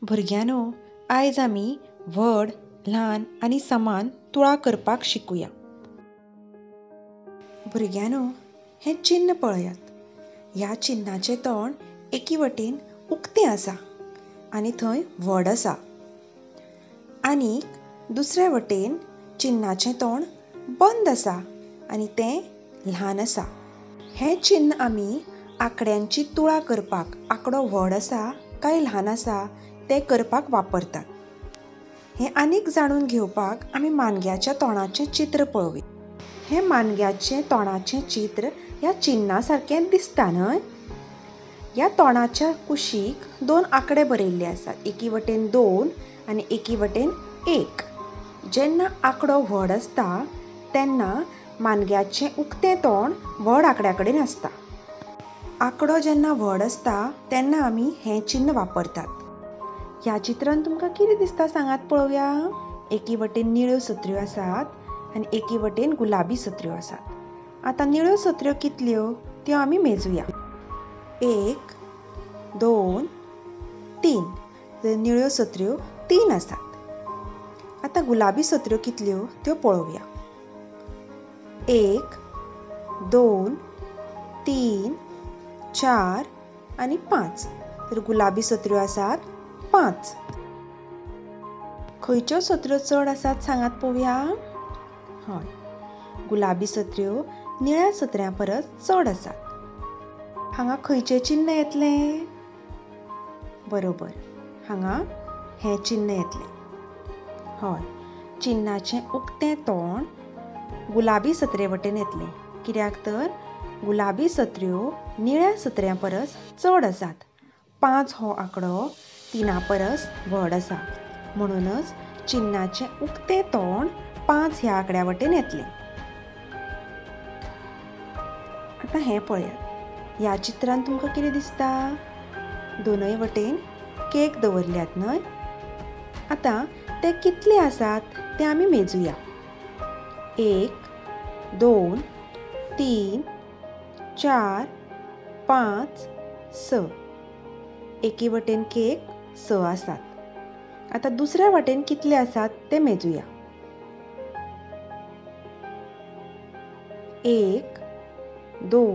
भुरग्यांनो, आयज आमी व्हड, ल्हान आनी समान तुळा करपाक शिकुया. भुरग्यांनो, हें चिन्न पळयात. ह्या चिन्नाचें तोंड एकी वटेन उक्तें आसा आनी थंय व्हड आसा, आनी दुसरे वटेन चिन्नाचें तोंड बंद आसा आनी तें ल्हान आसा. हें चिन्न आमी आंकड्यांची तुळा करपाक, आंकडो व्हड आसा काय ल्हान आसा तें करपाक वापरतात. हें आनीक जाणून घेवपाक आमी मानग्याच्या तोंडाचें चित्र पळोवया. हें मानग्याचें तोंडाचें चित्र ह्या चिन्ना सारकें दिसता न्हय? ह्या तोंडाच्या कुशीक दोन आंकडे बरयल्ले आसात, एकी वटेन 2 आनी एकी वटेन 1. जेन्ना आंकडो व्हड आसता तेन्ना मानग्याचें उक्तें तोंड व्हड आंकड्या कडेन आसता. आंकडो जेन्ना व्हड आसता तेन्ना आमी हें चिन्न वापरतात. ह्या चित्रान तुमकां कितें दिसता सांगात पळोवया. एकी वटेन निळ्यो सत्र्यो आसात आनी एकी वटेन गुलाबी सत्र्यो आसात. आतां निळ्यो सत्र्यो कितल्यो त्यो आमी मेजुया. 1, 2, 3. तर निळ्यो सत्र्यो 3 आसात. आतां गुलाबी सत्र्यो कितल्यो त्यो पळोवया. 1, 2, 3, 4 आनी 5. तर गुलाबी सत्र्यो आसात 5. खंयच्यो सत्र्यो चड आसात सांगात पळोवया. हय, गुलाबी सत्र्यो निळ्या सत्र्यां परस चड आसात. हांगा खंयचें चिन्न येतलें? बरोबर, हांगा हें चिन्न येतलें. हय, चिन्नाचें उक्तें तोंड गुलाबी सत्रे वटेन येतलें, कित्याक तर गुलाबी सत्र्यो निळ्या सत्र्यां परस चड आसात. 5 हो आंकडो 3 परस व्हड आसा, म्हणूनच चिन्नाचें उक्तें तोंड 5 ह्या आंकड्या वटेन येतलें. आतां हें पळयात. ह्या चित्रान तुमकां कितें दिसता? दोनय वटेन केक दवरल्यात न्हय? आतां ते कितले आसात ते आमी मेजुया. 1, 2, 3, 4, 5, 6. एकी वटेन केक 6 आसात. आतां दुसऱ्या वटेन कितले आसात ते मेजुया. 1, 2,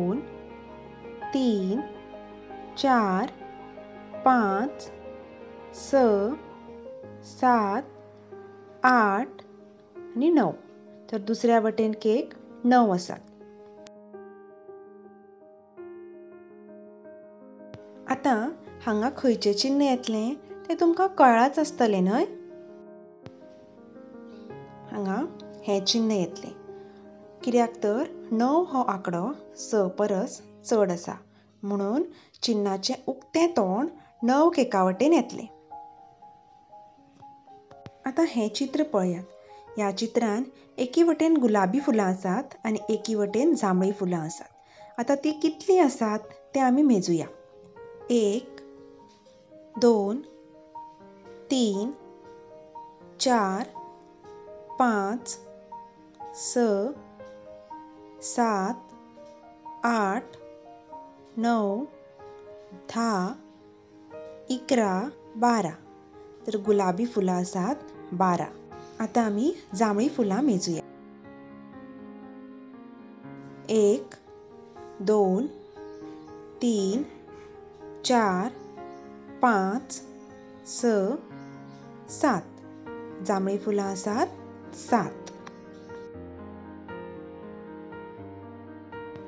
3, 4, 5, 6, 7, 8 आनी 9. तर दुसऱ्या वटेन केक 9 आसात. आतां हांगा खंयचें चिन्न येतलें तें तुमकां कळ्ळांच आसतलें न्हय? हांगा हें चिन्न येतलें, कित्याक तर 9 हो आंकडो 6 परस चड आसा, म्हणून चिन्नाचें उक्तें तोंड 9 केका वटेन येतलें. आतां हें चित्र पळयात. ह्या चित्रान एकी वटेन गुलाबी फुलां आसात आनी एकी वटेन जांबळी फुलां आसात. आतां तीं कितलीं आसात तें आमी मेजुया. 1, 2, 3, 4, 5, 6, 7, 8, 9, 10, 11, 12. तर गुलाबी फुलां आसात 12. आतां आमी जांबळी फुलां मेजुया. 1, 2, 3, 4, 5, 6, 7. जांबळी फुलां आसात 7.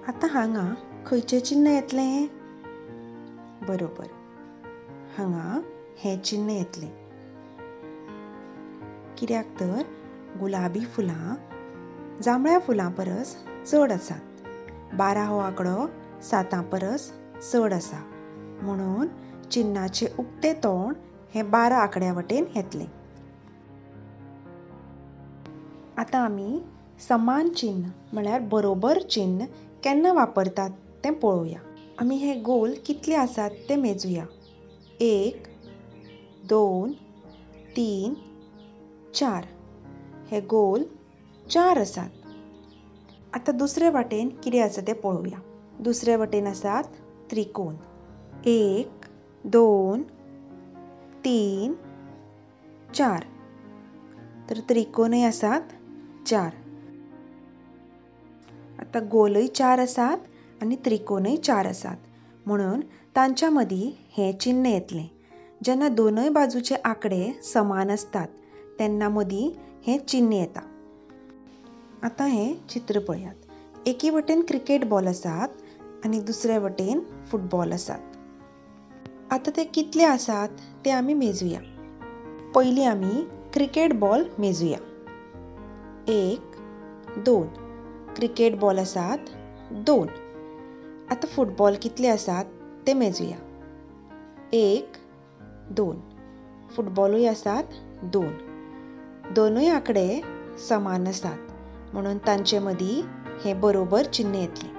आतां हांगा खंयचें चिन्न येतलें? बरोबर, हांगा हें चिन्न येतलें, कित्याक तर गुलाबी फुलां जांबळ्या फुलां परस चड आसात. 12 हो आंकडो 7 परस चड आसा, म्हणून चिन्नाचें उक्तें तोंड हें 12 आंकड्या वटेन येतलें. आतां आमी समान चिन्न म्हळ्यार बरोबर चिन्न केन्ना वापरतात तें पळोवया. आमी हे गोल कितले आसात ते मेजुया. 1, 2, 3, 4. हे गोल 4 आसात. आतां दुसरे वाटेन कितें आसा तें पळोवया. दुसरे वटेन आसात त्रिकोण. 1, 2, 3, 4. तर त्रिकोणय आसात 4. आतां गोलय 4 आसात आनी त्रिकोणय 4 आसात, म्हणून तांच्या मदीं हें चिन्न येतलें. जेन्ना दोनय बाजूचे आंकडे समान आसतात तेन्ना मदीं हें चिन्न येता. आतां हें चित्र पळयात. एकी वटेन क्रिकेट बॉल आसात आनी दुसरे वटेन फुटबॉल आसात. आतां ते कितले आसात ते आमी मेजुया. पयलीं आमी क्रिकेट बॉल मेजुया. 1, 2. क्रिकेट बॉल आसात 2. आतां फुटबॉल कितले आसात ते मेजुया. 1, 2. फुटबॉलूय आसात 2. दोनूय आंकडे समान आसात म्हणून तांचे मदीं हें बरोबर चिन्न येतलें.